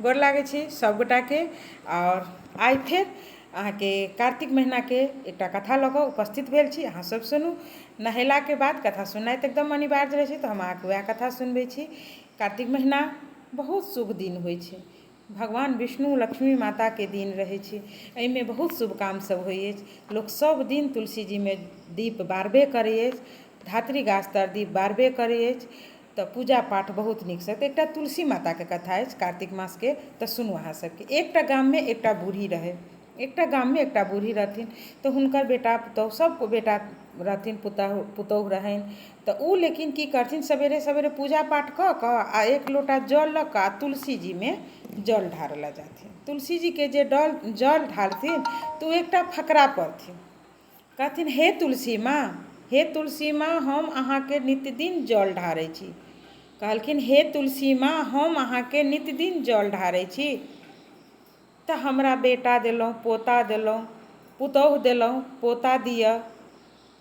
गोर लागै छी सभगोटाके। आओर आइ फेर अहाँके कार्तिक महिनाके एकटा कथा लऽ कऽ उपस्थित भेल छी। अहाँसभ सुनू। नहेलाके बाद कथा सुननाइ तऽ एकदम अनिवार्य रहै छै, तऽ हम अहाँके वएह कथा सुनबै छी। कार्तिक महिना बहुत शुभ दिन होइ छै, भगवान विष्णु लक्ष्मी माताके दिन रहै छै। एहिमे बहुत शुभ काम सभ होइ अछि। लोक सभ दिन तुलसीजीमे दीप बारबे करै अछि, धात्री गाछ तर दीप बारबे करै अछि, तऽ पूजा पाठ बहुत नीकसँ। तऽ एकटा तुलसी माताके कथा अछि कार्तिक मासके, तऽ सुनू अहाँ सबके। एकटा गाममे एकटा बूढ़ी रहै। एकटा गाममे एकटा बूढ़ी रहथिन, तऽ हुनकर बेटा पुतहु सब बेटा रहथिन, पुतहु पुतहु रहनि। तऽ ओ लेकिन की करथिन, सवेरे सवेरे पूजा पाठ कऽ कऽ आ एक लोटा जल लऽ कऽ आ तुलसीजीमे जल ढारऽ लए जाथिन। तुलसीजीके जे डल जल ढारथिन तऽ ओ एकटा फकरा पढ़थिन, कहथिन, हे तुलसी माँ, हे तुलसी माँ, हम अहाँके नित्यदिन जल ढारै छी। कहलखिन, हे तुलसी माँ, हम अहाँके नित्यदिन जल ढारै छी, तऽ हमरा बेटा देलहुँ, पोता देलहुँ, पुतहु देलहुँ, पोता दिअ,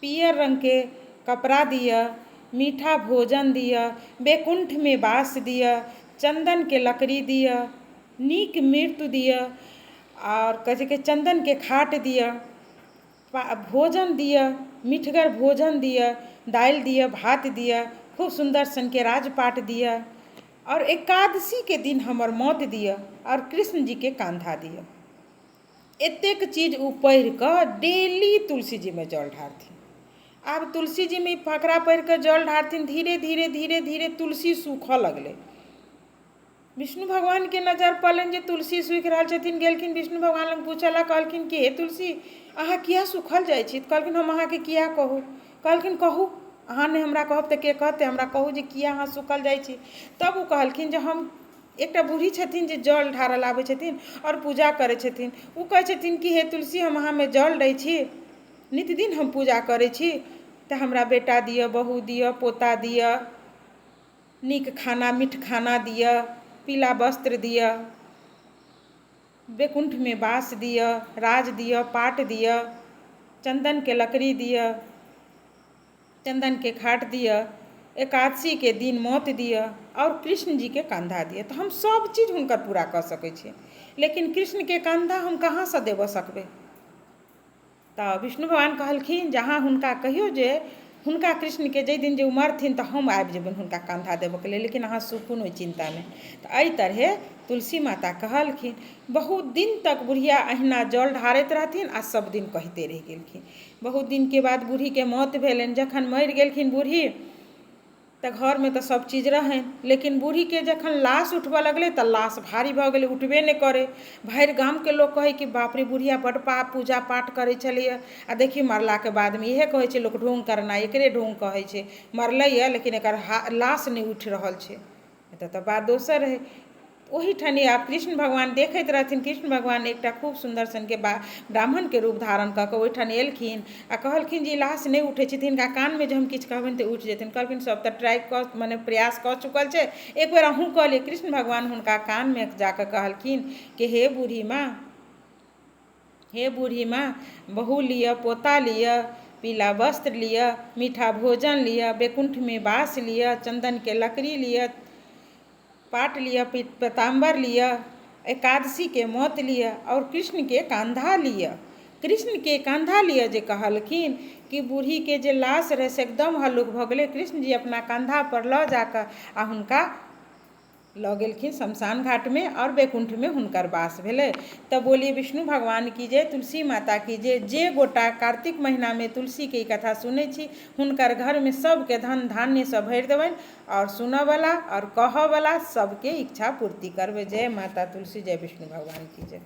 पियर रङ्गके कपड़ा दिअ, मीठा भोजन दिअ, बैकुण्ठमे वास दिअ, चन्दनके लकड़ी दिअ, नीक मृत्यु दिअ, आओर कहै छै कि चन्दनके खाट दिअ, भोजन दिअ, मीठगर भोजन दिअ, दालि दिअ, भात दिअ, खूब सुन्दर सनके राजपाट दिअ, आओर एकादशीके दिन हमर मौत दिअ, आओर कृष्णजीके कान्धा दिअ। एतेक चीज ओ पढ़ि कऽ डेली तुलसीजीमे जल ढारथिन। आब तुलसीजीमे ई फकरा पढ़ि कऽ जल ढारथिन, धीरे धीरे धीरे धीरे तुलसी सूखऽ लगलै। विष्णु भगवानके नजर पड़लनि जे तुलसी सूखि रहल छथिन। गेलखिन विष्णु भगवान लग पूछऽ लए, कहलखिन कि हे तुलसी, अहाँ किया सूखल जाइ छी? तऽ कहलखिन, हम अहाँके किया कहू? कहलखिन, कहू, अहाँ नहि हमरा कहब तऽ के कहतै? हमरा कहू जे किया अहाँ सूखल जाइ छी। तब ओ कहलखिन जे हम एकटा बूढ़ी छथिन जे जल ढारऽ लए आबै छथिन आओर पूजा करै छथिन। ओ कहै छथिन कि हे तुलसी, हम अहाँमे जल दै छी, नित्यदिन हम पूजा करै छी, तऽ हमरा बेटा दिअ, बहु दिअ, पोता दिअ, नीक खाना, मीठ खाना दिअ, पीला वस्त्र दिअ, बैकुण्ठमे वास दिअ, राज दिअ, पाट दिअ, चन्दनके लकड़ी दिअ, चन्दनके खाट दिअ, एकादशीके दिन मौत दिअ, आओर कृष्णजीके कन्धा दिअ। तऽ हम सभ चीज हुनकर पूरा कऽ सकै छी, लेकिन कृष्णके कन्धा हम कहाँसँ देबऽ सकबै? तऽ विष्णु भगवान कहलखिन जे अहाँ हुनका कहियौ जे हुनका कृष्णके जाहि दिन जे ओ मरथिन तऽ हम आबि जेबनि हुनका कन्धा देबयके लेल, लेकिन अहाँ सुखू नहि ओहि चिन्तामे। तऽ एहि तरहे तुलसी माता कहलखिन। बहुत दिन तक बुढ़िया अहिना जल ढारैत रहथिन आ सभ दिन कहिते रहि गेलखिन। बहुत दिनके बाद बूढ़ीके मौत भेलनि। जखन मरि गेलखिन बूढ़ी तऽ घरमे तऽ सभ चीज रहनि, लेकिन बूढ़ीके जखन लाश उठबऽ लगलै तऽ लाश भारी भऽ गेलै, उठबे नहि करै। भरि गामके लोक कहै कि बाप रे, बुढ़िया बड्ड पाप पूजा पाठ करै छलैए, आ देखी मरलाके बादमे इएह कहै छै लोक ढोङ्ग करनाइ, एकरे ढोङ्ग कहै छै। मरलैए लेकिन एकर लाश नहि उठि रहल छै। एतऽ तऽ बात दोसर रहै। ओहीठनी आब कृष्ण भगवान देखैत रहथिन। कृष्ण भगवान एकटा खूब सुन्दर सनके ब्राह्मणके रूप धारण कऽ कऽ ओहिठाम एलखिन आ कहलखिन जे ई लाश नहि उठै छै, तऽ हिनका कानमे जे हम किछु कहबनि तऽ उठि जेतनि। कहलखिन, सभ तऽ ट्राइ कऽ मने प्रयास कऽ चुकल छै, एक बेर अहूँ कऽ लिअ। कृष्ण भगवान हुनका कानमे जा कऽ कहलखिन कि हे बूढ़ी माँ, हे बूढ़ी माँ, बहु लिअ, पोता लिअ, पीला वस्त्र लिअ, मीठा भोजन लिअ, बैकुण्ठमे वास लिअ, चन्दनके लकड़ी लिअ, पाट लिअ, पीताम्बर लिअ, एकादशीके मौत लिअ, आओर कृष्णके कन्धा लिअ। कृष्णके कन्धा लिअ जे कहलखिन कि बूढ़ीके जे लाश रहै से एकदम हल्लुक भऽ गेलै। कृष्णजी अपना कन्धापर लऽ जा कऽ आ हुनका लऽ गेलखिन शमशान घाटमे आओर बैकुण्ठमे हुनकर वास भेलै। तऽ बोलिए विष्णु भगवान की जय, तुलसी माता की जय। जे गोटा कार्तिक महिनामे तुलसीके ई कथा सुनै छी, हुनकर घरमे सभके धन धान्यसँ भरि देबनि, आओर सुनऽवला आओर कहऽवला सभके इच्छा पूर्ति करबै। जय माता तुलसी, जय विष्णु भगवान की जय।